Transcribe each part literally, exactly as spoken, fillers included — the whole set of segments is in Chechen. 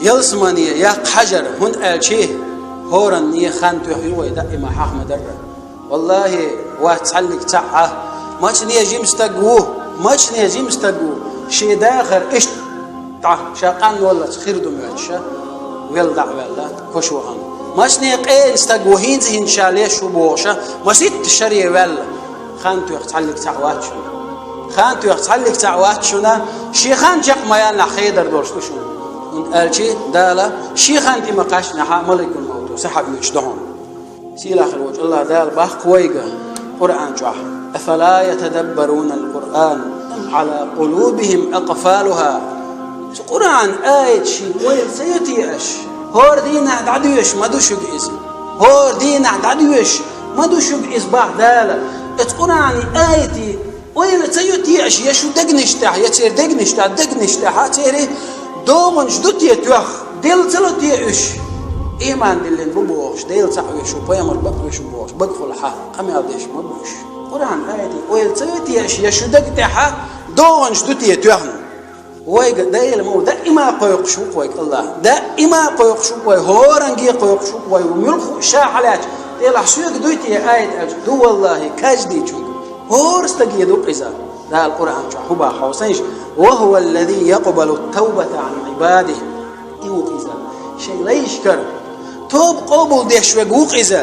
Ялсамане яккха хьажар, хӀунда аьлча хӀоранне хан тоьхна ю вай даима хьахма дарра. Валлахьи, вац цхьаллиг цхьаъ а, мачане жима стаг ву, мачане жима стаг ву, шен дахар иштта дӀа, ша къанваллалц хир ду моьттуш, велла дӀа а ваьлла, кош вахана. Мачане къена стаг ву, хӀинца-хӀинца ша леш ву бохуш, масийтта шаре ваьлла. Хан тоьхна цхьаллиг цхьаъ вац шуна. Хан тоьхна цхьаллиг цхьаъ вац шуна, шен хан чекх ма яьллинехь хедар долуш ду шуна. ХӀунда аьлча Дала шен хан тӀе ма кхаьчнехь а маликул-мовто сахьаб оьцуш ду хьуна. Сийлахь хир волчу АллахӀ Дала боху вайга Къуръан чохь: «Афала ятадаббаруна ал-Къуръан, ам ала къулубихим акъфалуха?» Цу Къуръан аятийн ойла ца йо те аша? ХӀора дийнахь дӀадоьшуш ма ду шуьга иза. ХӀора дийнахь дӀадоьшуш ма ду шуьга иза, боху Дала. Оцу Къуръанан аятийн ойла ца йо те аша, я шун дегнаш тӀехь, я церан дегнаш тӀехь, дегнаш тӀехь а церан догӀанаш ду те тоьхна, делла ца ло те уьш? Ийман диллина бу бохуш, Дела цхьаъ веш ву, пайхамар бакъ веш ву бохуш, багахула хьан къамел деш ма бу уьш. Къуръанан аятийн ойла ца йо те аша, я шун даг тӀехь догӀанаш ду те тоьхна? Вайга Дела ма ву, даима кхойкхуш ву-кх вайга АллахӀ. Даима кхойкхуш ву-кх вай, хӀоранге кхойкхуш ву-кх вай, муьлхха а ша хьалаьцча, Делахь соьга дуй те аят аьлча, ду, валлахьи, каждыйчуьнга. ХӀора стаге ду-кх иза. Дала Къуръан чохь хӀун боху хьовсийша: «Ва хӀува аллази якъбалу ат-тавбата Ӏан Ӏибадихи». И ву-кх иза, шайн лайшкара тоба къобалдеш верг ву-кх иза.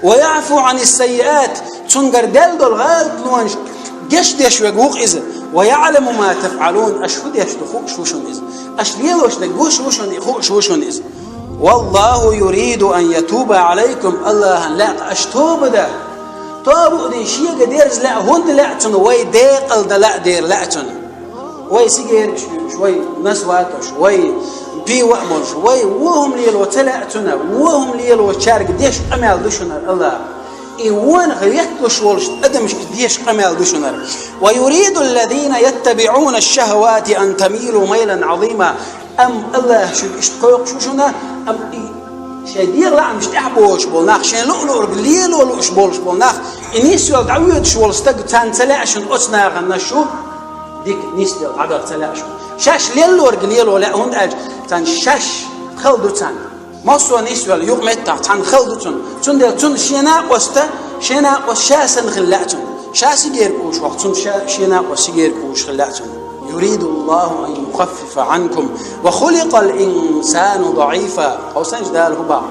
«Ва яӀфу Ӏанис-саййиат», цуьнгара делла долу гӀалатлонаш гечдеш верг ву-кх иза. «Ва яӀламу ма тафӀалун», аша хӀун деш ду хууш ву шуна иза. Аша лелош дерг гуш ву шуна, хууш ву шуна иза. «ВаллахӀу юриду ан ятуба Ӏалайкум», АллахӀана лаьа аша тоба дан. Тоба а дина, шега дерза лаьа, хӀунда лаьа цунна, вай декъала дан лаьа дера лаьа цунна. Вай сигеркаш дуьйцуш, вай насватош, вай пиво а молуш, вай вон хӀума лело ца лаьа цунна, вон хӀума лелочаьрга деш къамел ду шуна АллахӀа. И вонах ветталуш волчу адамашка деш къамел ду шуна. «Ва юриду аллазина яттабиӀуна аш-шахавати ан тамилу майлан Ӏазима». Амма АллахӀа шуьга иштта кхойкхуш ву шуна, амма и шайн дегӀан лаамашна тӀаьхьа бохуш болу нах, шайн луъ-луъург лело лууш болуш болу нах, и нисвелла дӀавоьдуш волу стаг, царна ца лаьа шуна оцу нахана шу дика нисвелла дӀадаха ца лаьа шуна. Шаьш леллорг лело лаьа, хӀунда аьлча царна шаьш хала ду царна. Массо а нисвелла юкъаметтахь цхьанна хала ду цунна. Цундела цунна шен накъост, шен накъост ша санна хила лаьа цунна. Ша сигерка уьш вахь, цунна ша, шен накъост сигерка уьш хила лаьа цунна. «Юриду Аллаху ан юхаффифа Ӏанкум, ва хуликъал инсану даӀифа». Хьовсийша Дала хӀун боху.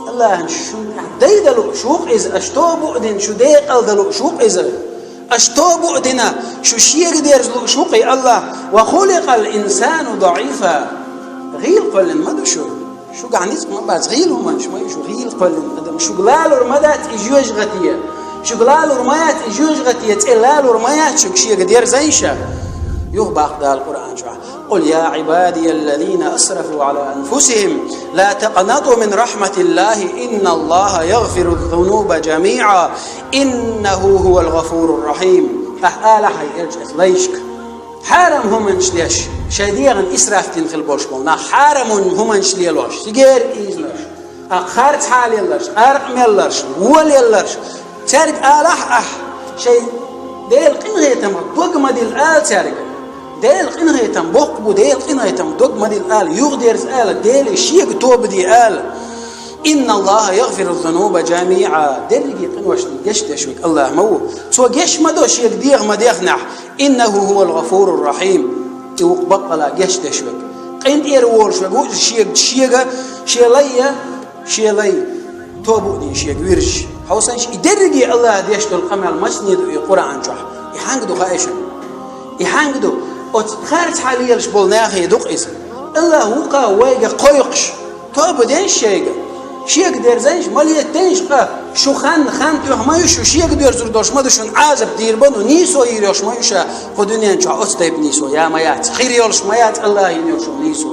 АллахӀана шуна тӀехь дайдан лууш ву-кх иза, аша тоба а дина, шу декъала дан лууш ву-кх иза. Аша тоба а дина, шу шега дерза лууш ву-кх и АллахӀ. «Ва хуликъал инсану даӀифа». ГӀийла кхоьллина ма ду шу. Шуьгахь ницкъ ма бац, гӀийла хӀуманаш ма ю шу, гӀийла кхоьллина адам. Шуьга лалур ма дац и жоьжахати. Шуьга лалур ма яц и жоьжахати, цӀе лалур ма яц шуьга, шега дерзийша. Юха боху Дала Къуръан чохь: «Къул я Ӏибадия аллазина асрафу Ӏала анфусихим, ла такънату мин рахьматиллахи, инналлаха ягъфиру ззунуба жамиӀа, иннаху хӀувал гъафурур рахьим». Ахь ала хьайн элчанца лайшка. Хьарам хӀуманаш деш, шайн дегӀан исраф дина хила болуш болу нах, хьарам хӀуманаш лелош, сигерка ийзинарш, а харц хьалелларш, къаркъа мелларш, вон лелларш, цаьрга алахь ахь, шайн Делан къинхетамах дог ма дилла ала цаьрга. Делан къинхетам боккха бу, Делан къинхетамах дог ма дилла ала, юхадерза ала, Деле шега тоба де ала. «Инналлаха ягъфиру ззунуба жамиӀа». Дерриге къиношна гечдеш верг АллахӀ ма ву. Цо геч ма до шега дегӀа ма дехнехь. «Иннаху хӀувал гъафурур рахьим». И ву-кх баккъала гечдеш верг. КъинтӀера волуш верг ву иза шега, шега, шен лай, шен лай. Тоба а дина шега вирзаш. Хьовсийша, и дерриге АллахӀа деш долу къамел мацане ду и Къуръан чохь. И хьаьнга ду хаьий шуна? И хьаьнга ду? Оцу харц хьалелаш болу нахе ду-кх иза. АллахӀ ву-кх вайга кхойкхуш. Тоба дайша шайга. Шега дерзийша, ма летадайша къа. Шу хан, хан тоьхна ма ю шу, шега доьрзур долуш ма ду шуна, Ӏазап дийр бан ду, нийсо йийр йолуш ма ю ша, кху дуьнен чохь оцу тайпа нийсо я ма яц. Хир йолуш ма яц АллахӀана йолуш нийсо.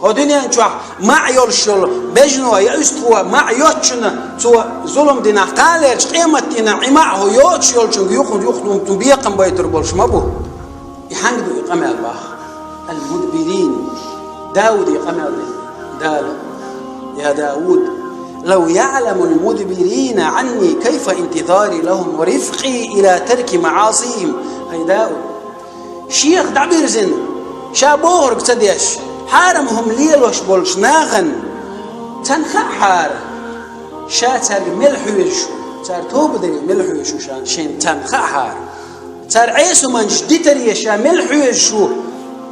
Хьо дуьнен чохь маьӀ йолуш йолу бежано я уьстагӀо маьӀ йоцучунна, цо зулам динехь, кхалерчу къематдийнахь и маьӀ хьо йоцуш йолчуьнга юха, юха, юха бекхам байтур болуш ма бу. И хьаьнга ду и къамел боху? Ал-мудбирин. Дауде къамел дина Дала: «Я Дауд, лав яӀламул мудбирина Ӏанни кайфа интизари лахум ва рифкъи ила тарки маӀасихим». ХӀай Дауд, шех дӀабирзина, ша бохург ца деш, Хьарам хӀума лелош болчу нахана царна хаахьара, ша цаьрга мел хьоьжуш ву, цара тоба даре мел хьоьжуш ву ша, шайна царна хаахьара. Цара Ӏеса хӀуманаш дитаре ша мел хьоьжуш ву,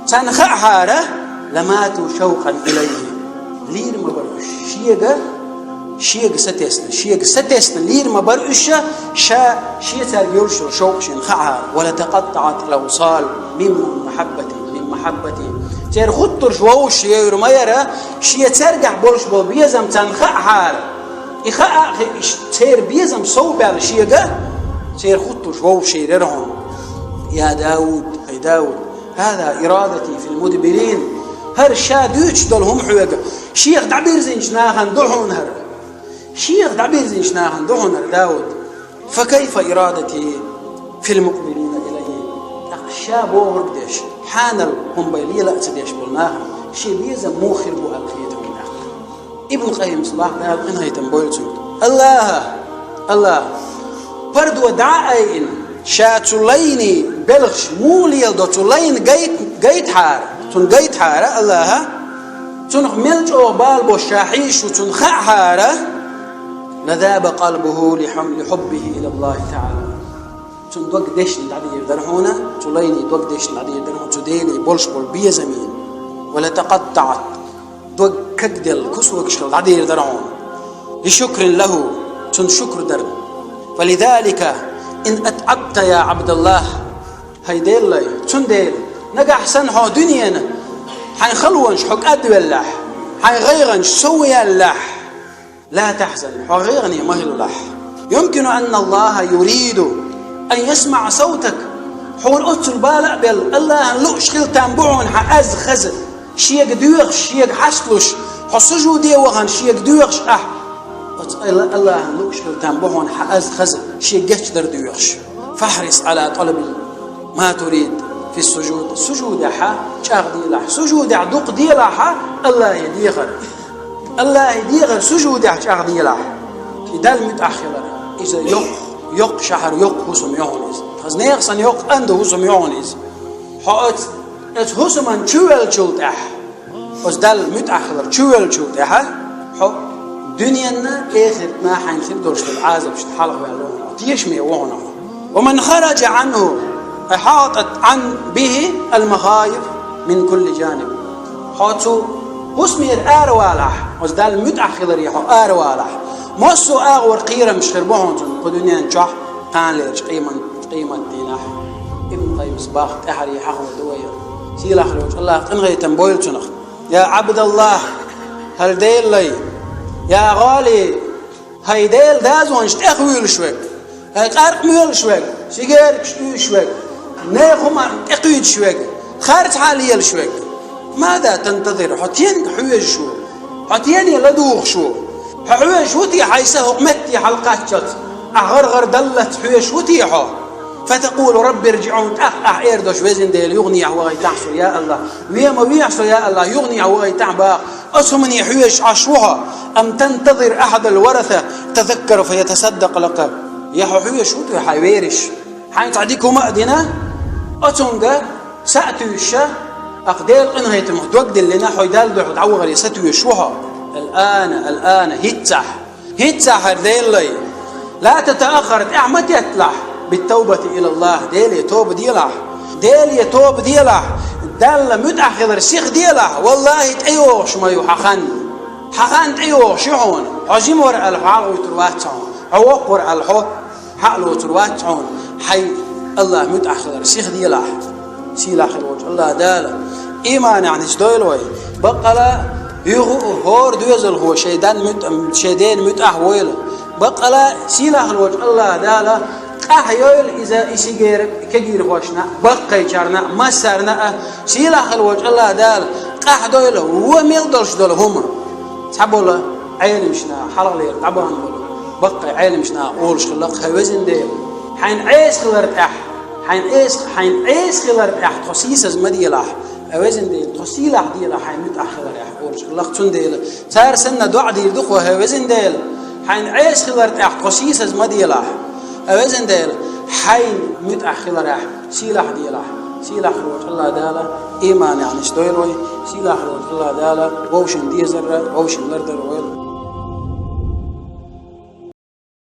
царна хаахьара, «لماتوا شوقا إليه». Лийр ма бара уьш шега, шега сатесна, шега сатесна лийр ма бара уьш ша, ша, шен цаьрга йолуш йолу шовкъ шайна хаахьара. «ولتقطعت الأوصال من محبتي، من محبتي». Церан хуттурш вовшаш евр ма яра, шен цаьргахь болуш болу безам царна хаахьара. И хаа а хиъна, церан безам сов баьлла шега, церан хуттурш вовшаш ер яра хьуна. «يا داود، хӀай Дауд, هذا إرادتي في المدبرين». ХӀара ша дуьйцуш долу хӀума хьоьга, шех дӀабирзинчу нахана ду хьуна хӀара. Шех дӀабирзинчу нахана ду хьуна хӀара, Дауд. «فكيف إرادتي في المقبلين إليه». ТӀаккха ша бохург деш, хьанал хӀума бен лела а ца деш болу нахана шен безам муха хир бу аьлла хета хьуна тӀаккха. Ибн Къаййимас боху, Дала къинхетам бойла цуьнга. АллахӀа, АллахӀа, пардо дӀа а айина, ша цу лайни белхаш муха леладо, цу лайна гайт-, гайтахьара, цунна гайтахьара АллахӀа, цунах мел чӀогӀа бала бо ша хьийзаш ву, цунна хаахьара, «لذاب قلبه لحم-، لحبه إلى الله تعالى». Цуьнан дог дешна дӀадийр дара хьуна, цу лайни дог дешна дӀадийр дара хьуна, цу Деле болуш болу безамийн. «ولتقطعت», дог кагделла кусочкаш хилла дӀадийр дара хьуна. «لشكر له», цунна шукр дарна. «فلذلك إن أتعبت يا عبد الله». ХӀай Делан лай, цундела, нагахь санна хьо дуьненан, хьайн халонаш хьо кӀадвеллехь, хьайн гӀайгӀанаш сов яьллехь, «لا تحزن», хьо гӀайгӀане ма хилалахь. «يمكن أن الله يريد أن يسمع صوتك». Хьуна оццул бала а белла, АллахӀан лууш хила там бу хьуна хьан аз хаза, шега доьхуш, шега хьаст луш, хьо сужуде вахана шега доьхуш ахь. Оцу Алла-, АллахӀан лууш хила там бу хьуна хьан аз хаза, шен гечдар доьхуш. «فاحرص على طلب ما تريد في السجود». Сужудехь чӀагӀделахь, сужудехь дукха делахь АллахӀе дехар. АллахӀе дехар сужудехь чӀагӀделахь. И Далла муьтӀахь хилар, иза йоккха, йоккха шахьар, йоккха хӀусам ю хьуна иза. Хаза нехан санна йоккха анда хӀусам ю хьуна иза. Хьо оцу, оцу хӀусаман чувеллачул тӀаьхьа, оцу Далла муьтӀахь хилар чувеллачул тӀаьхьа, хьо дуьненна, эхартна хьайна хир долуш долу Ӏазапашна хьалхаваьлла ву хьуна, тешаме ву хьуна хьо. «ومن خرج عنه أحاطت عن به المخاوف من كل جانب». Хьо цу хӀусамера аравалахь, оцу Далла муьтӀахь хиларе хьо аравалахь, массо а агӀор кхерамаш хир бу хьуна цунна кху дуьнен чохь, кханалерчу къемат-, къематдийнахь. Ибн Къаййимас боху, тӀаьхьаре хьахо ду вай. Сийлахь волчу АллахӀа къинхетам бойла цунах. «يا عبد الله», хӀай Делан лай, «يا غالي», хӀай Делан дозанаш тӀехвуьйлуш верг, хӀай къаркъа моьлуш верг, сигеркаш уьйш верг, нехан хӀума тӀекхуьйдуш верг, харцахьа лелаш верг. «ماذا تنتظر», хьо стенга хьоьжуш ву? Хьо стене ладугӀуш ву? Хьо хьоьжуш ву те хьайн са хӀокху метте хьалакхаччалц? Ахь гӀар-гӀар даллалц хьоьжуш ву те хьо? «فتقول رب ارجعون», тӀаккха ахь эр долуш: «Везан Дела, юханехьа вахийтахьа со, я АллахӀ. Вен ма вехьа со, я АллахӀ, юханехьа вахийтахьа», боху. Оцу хӀумане хьоьжуш Ӏаш ву хьо? «أم تنتظر أحد الورثة يتذكر فيتصدق لك». Я хьо хьоьжуш ву те хьайн вераш, хьайна цхьа дика хӀума а дина, оцунга са а туьйсуш, ахь Делан къинхетамах дог диллина, хьо Далла дуьхьа дӀавахаре сатуьйсуш ву хьо? «الآن، الآن», хӀинццехь, хӀинццехь, хӀай Делан лай. «لا تتأخر», тӀаьхьа ма тетталахь, «بالتوبة إلى الله», Деле тоба делахь, Деле тоба делахь, Далла муьтӀахь хилар сихделахь, валлахӀи, тӀейогӀуш ма ю хьан хан. Хьан хан тӀейогӀуш ю хьуна, хьо жима вара аьлла, хьо хьалхавуьйтур вац хьуна, хьо воккха вара аьлла, хьо хьа а лоцур вац хьуна, хьайн АллахӀ муьтӀахь хилар сихделахь. Сийлахь хила волчу АллахӀ Дала ийманехь нисдойла вай. Баккъала юха а хӀора доьзалхо шайн ден муьтӀ-, шайн дена муьтӀахь войла. Баккъала сийлахь хила волчу АллахӀ Дала къахьйойла иза и сигеран кегийрхошна а, баккхийчарна а, массарна а. Сийлахь хила волчу АллахӀ Дала къахьдойла вон мел долуш долу хӀума. Цхьаболу Ӏеламнаха хьалхалера дӀабахана болу баккхий Ӏеламнаха олуш хилла-кх: «ХӀай везан Дела, хьайн Ӏеса хилар тӀехь, хьайн Ӏеса, хьайн Ӏеса хилар тӀехь тхо сийсаз ма делахь, хӀай везан Дела, тхо сийлахь делахь хьайн муьтӀахь хиларехь», олуш хилла-кх. Цундела цара санна доӀа дийр ду-кх: «ХӀай везан Дела, хьайн Ӏеса хилар тӀехь тхо сийсаз ма делахь, хӀай везан Дела, хьайн муьтӀахь хиларехь сийлахь делахь». Сийлахь волчу АллахӀ Дала иман яхьанаш дойла вай, сийлахь волчу АллахӀ Дала вовшийн дезарра, вовшийн лардарра войла.